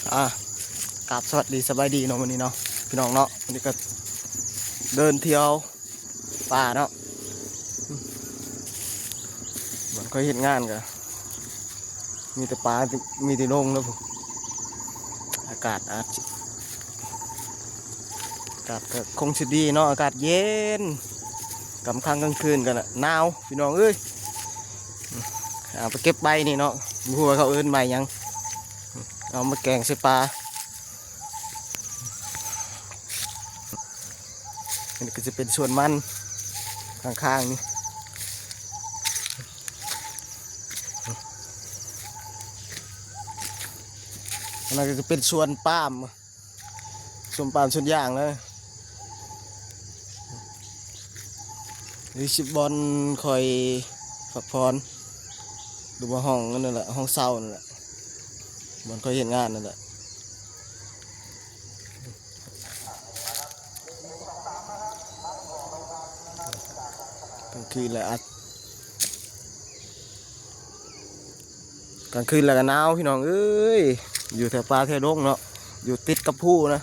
ອ່າ ກາບສະຫວັດດີສະບາຍດີເນາະ ມື້ນີ້ເນາະ ພີ່ນ້ອງເນາະ. ມື້ນີ້ກໍເດີນທ່ຽວປ່າເນາະ. ບ່ອນຂ້ອຍເຮັດງານກໍມີແຕ່ປ່າ ມີແຕ່ດົງເດີ. ອາກາດອາດ ອາກາດກໍຄົງຊິດີເນາະ ອາກາດເຢັນ. ກາງຄ່ຳກາງຄືນກໍໜາວ ພີ່ນ້ອງເອີຍ. ເອົາໄປເກັບໃບນີ້ເນາະ ບໍ່ຮູ້ວ່າເຂົາເອີ້ນໃບຫຍັງ. ເອົາມາແກງໃສ່ປາ. ອັນນີ້ກໍຈະເປັນສວນມັນຂ້າງໆນີ້. ອັນນັ້ນກໍຈະເປັນສວນປາມ ສວນປາມສວນຢາງເລີຍ. ນີ້ຊິບ່ອນຂ້ອຍພັກຜ່ອນ ຫຼືວ່າຫ້ອງນັ້ນແຫຼະ ຫ້ອງເຊົ່ານັ້ນແຫຼະ ບ່ອນຂ້ອຍເຮັດງານນັ້ນແຫຼະ. ກາງຄືນແລ້ວອາດ ກາງຄືນແລ້ວກໍໜາວ ພີ່ນ້ອງເອີຍ. ຢູ່ແຖວປ່າແຖວດົງເນາະ ຢູ່ຕິດກັບພູນະ.